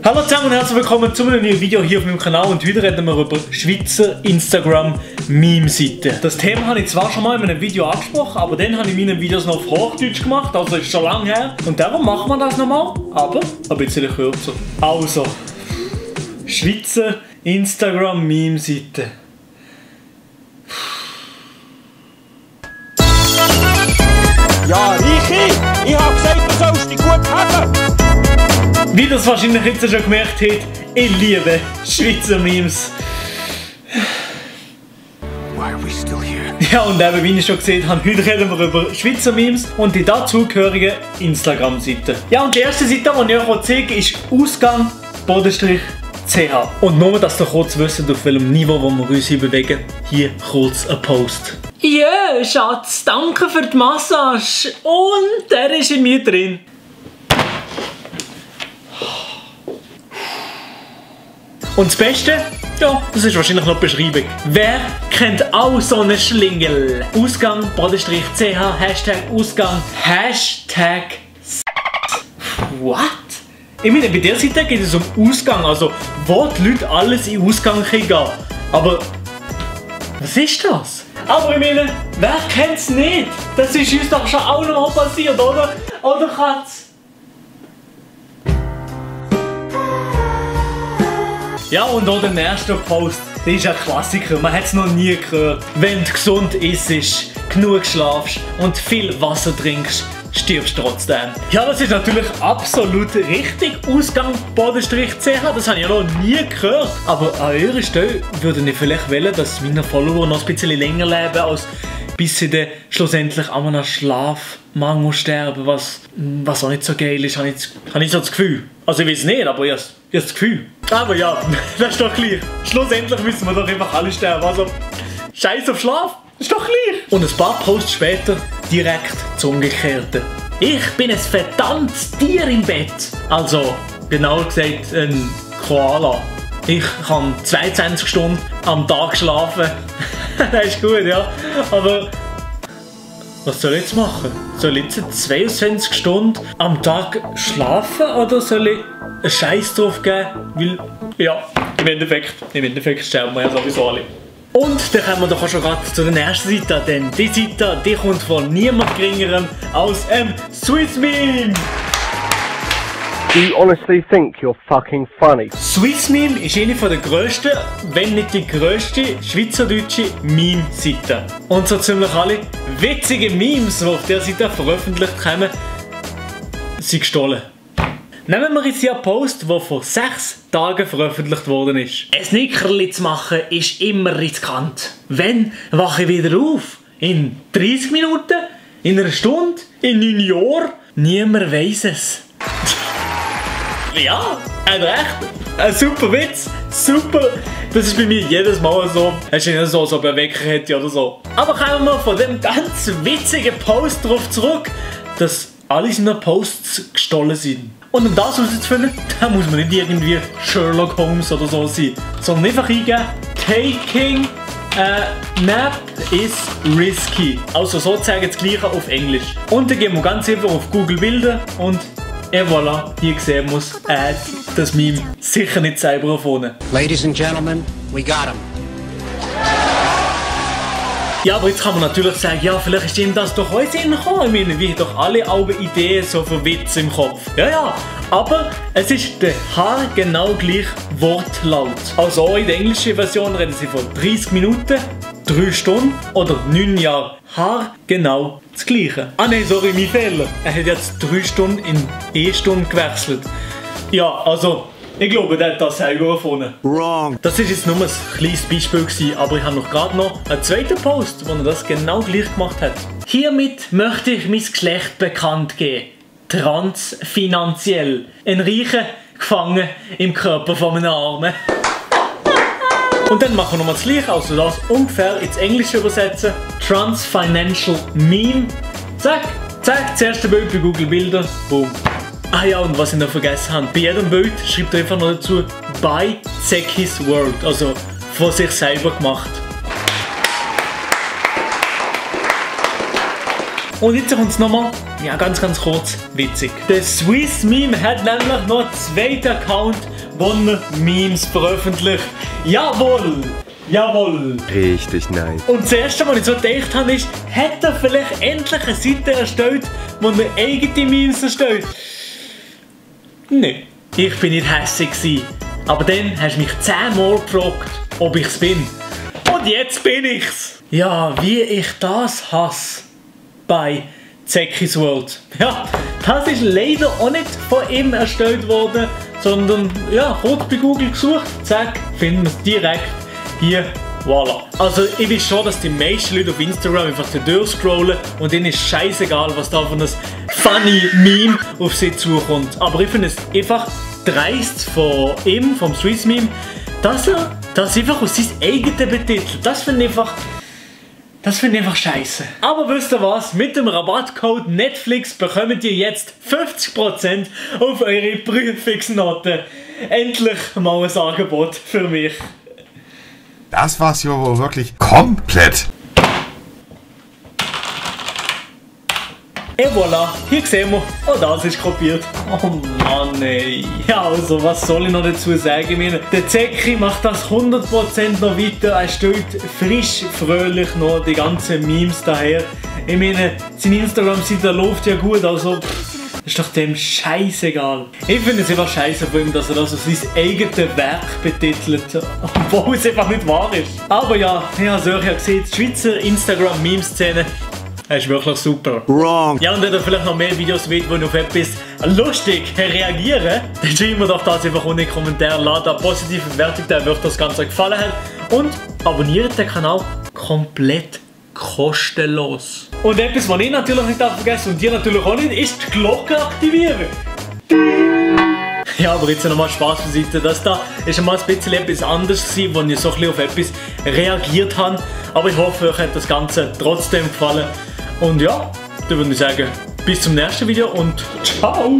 Hallo zusammen und herzlich willkommen zu einem neuen Video hier auf meinem Kanal und heute reden wir über Schweizer Instagram-Meme-Seiten. Das Thema habe ich zwar schon mal in einem Video angesprochen, aber dann habe ich meine Videos noch auf Hochdeutsch gemacht, also ist schon lange her. Und darum machen wir das nochmal, aber ein bisschen kürzer. Also, Schweizer Instagram-Meme-Seiten. Ja, Reichi, ich habe gesagt, du sollst dich gut haben. Wie das wahrscheinlich jetzt schon gemerkt habt, ich liebe Schweizer Memes. Why are we still here? Ja, und eben, wie ich schon gesehen habe, heute reden wir über Schweizer Memes und die dazugehörigen Instagram-Seiten. Ja, und die erste Seite, die ich euch zeige, ist Ausgang_ch. Und nur, dass ihr kurz wisst, auf welchem Niveau wir uns hier bewegen, hier kurz ein Post. Ja, Schatz, danke für die Massage. Und der ist in mir drin. Und das Beste? Ja, das ist wahrscheinlich noch die Beschreibung. Wer kennt auch so einen Schlingel? Ausgang_ch, Hashtag Ausgang, Hashtag What? Ich meine, bei der Seite geht es um Ausgang, also wo die Leute alles in Ausgang gehen. Aber was ist das? Aber ich meine, wer kennt es nicht? Das ist uns doch schon auch noch mal passiert, oder? Oder Katz? Ja, und auch der nächste Post, der ist ein Klassiker, man hat es noch nie gehört. Wenn du gesund isst, genug schlafst und viel Wasser trinkst, stirbst du trotzdem. Ja, das ist natürlich absolut richtig, Ausgang_ch, das habe ich ja noch nie gehört. Aber an eurer Stelle würde ich vielleicht wollen, dass meine Follower noch ein bisschen länger leben, als bis sie dann schlussendlich an einem Schlafmangel sterben, was auch nicht so geil ist, habe ich so das Gefühl. Also ich weiß nicht, aber ich habe das Gefühl. Aber ja, das ist doch gleich. Schlussendlich müssen wir doch einfach alle sterben. Also, scheiß auf Schlaf, das ist doch gleich. Und ein paar Posts später direkt zum Umgekehrten. Ich bin ein verdammtes Tier im Bett. Also, genau gesagt, ein Koala. Ich kann 22 Stunden am Tag schlafen. Das ist gut, ja. Aber was soll ich jetzt machen? Soll ich jetzt 22 Stunden am Tag schlafen oder soll ich einen Scheiß drauf geben? Weil, ja, im Endeffekt sterben wir ja sowieso alle. Und dann kommen wir doch auch schon gerade zu der nächsten Seite, denn die Seite, die kommt von niemand geringerem als Swissmeme. Do you honestly think you're fucking funny? Swissmeme ist eine der grössten, wenn nicht die grösste schweizerdeutsche Meme-Seite. Und so ziemlich alle witzigen Memes, die auf dieser Seite veröffentlicht kommen, sind gestohlen. Nehmen wir jetzt hier einen Post, der vor 6 Tagen veröffentlicht worden ist. Ein Nickerli zu machen ist immer riskant. Wann wache ich wieder auf? In 30 Minuten? In einer Stunde? In 9 Jahren? Niemand weiss es. Ja, hat recht. Ein super Witz, super. Das ist bei mir jedes Mal so. Es ist nicht so, als ob er Wecker hätte oder so. Aber kommen wir von dem ganz witzigen Post darauf zurück, dass alle seine Posts gestohlen sind. Und um das herauszufinden, da muss man nicht irgendwie Sherlock Holmes oder so sein, sondern einfach eingeben, taking a nap is risky. Also sozusagen das Gleiche auf Englisch. Und dann gehen wir ganz einfach auf Google Bilder und et voilà, hier sehen wir es, das Meme sicher nicht selber erfunden. Ladies and gentlemen, we got him. Ja, aber jetzt kann man natürlich sagen, ja, vielleicht ist ihm das doch heute hingekommen. Ich meine, wir haben doch alle Ideen so für Witze im Kopf. Ja, aber es ist der haargenau gleich Wortlaut. Also auch in der englischen Version reden sie von 30 Minuten, 3 Stunden oder 9 Jahren. Haargenau das Gleiche. Ah nein, sorry, mein Fehler. Er hat jetzt 3 Stunden in 1 Stunde gewechselt. Ja, also, ich glaube, der hat das selber erfunden. Wrong. Das war jetzt nur ein kleines Beispiel gewesen, aber ich habe noch gerade noch einen zweiten Post, wo er das genau gleich gemacht hat. Hiermit möchte ich mein Geschlecht bekannt geben. Transfinanziell. Ein Reicher gefangen im Körper von einem Armen. Und dann machen wir nochmal das Gleiche, also das ungefähr ins Englische übersetzen. Transfinancial Meme. Zack, zack, das erste Bild bei Google Bilder. Boom. Ah ja, und was ich noch vergessen habe, bei jedem Bild schreibt er einfach noch dazu by Zekis World, also von sich selber gemacht. Und jetzt kommt es nochmal ja, ganz kurz witzig. Der Swiss Meme hat nämlich noch einen zweiten Account, wo er Memes veröffentlicht. Jawohl! Jawohl! Richtig nice. Und das erste, was ich so gedacht habe, ist, hat er vielleicht endlich eine Seite erstellt, wo er eigene Memes erstellt? Nein, ich bin nicht hässig gewesen. Aber dann hast du mich 10-mal gefragt, ob ich's bin. Und jetzt bin ich's! Ja, wie ich das hasse bei Zekis World. Ja, das ist leider auch nicht von ihm erstellt worden, sondern ja, kurz bei Google gesucht, zack, finden wir es direkt hier, voilà. Also ich weiß schon, dass die meisten Leute auf Instagram einfach durchscrollen und ihnen ist scheißegal, was da von einem funny Meme auf sie zukommt. Aber ich finde es einfach dreist von ihm, vom Swiss Meme, dass er das einfach aus seinem eigenen betitelt. Das finde ich einfach scheiße. Aber wisst ihr was? Mit dem Rabattcode Netflix bekommt ihr jetzt 50% auf eure Prüfungsnoten. Endlich mal ein Angebot für mich. Das war's ja wohl wirklich komplett. Et voilà, hier sehen wir, oh, das ist kopiert. Oh Mann ey. Ja, also was soll ich noch dazu sagen? Ich meine, der Zeki macht das 100% noch weiter. Er stellt frisch, fröhlich noch die ganzen Memes daher. Ich meine, seine Instagram-Seite läuft ja gut, also ist doch dem scheißegal. Ich finde es einfach scheiße von ihm, dass er das aus seinem eigenen Werk betitelt, obwohl es einfach nicht wahr ist. Aber ja, ich habe es euch ja gesehen, die Schweizer Instagram-Meme-Szene ist wirklich super. Wrong. Ja, und wenn ihr vielleicht noch mehr Videos wollt, wo ich auf etwas lustig reagieren, dann schreibt mir doch das einfach unten in die Kommentare. Lasst eine positive Bewertung da, wenn euch das Ganze gefallen hat. Und abonniert den Kanal komplett kostenlos. Und etwas, was ich natürlich nicht vergessen und ihr natürlich auch nicht, ist die Glocke aktivieren. Ja, aber jetzt nochmal Spaß beiseite. Das da ist einmal ein bisschen etwas anderes gewesen, wo ich so ein bisschen auf etwas reagiert habe. Aber ich hoffe, euch hat das Ganze trotzdem gefallen. Und ja, dann würde ich sagen, bis zum nächsten Video und ciao!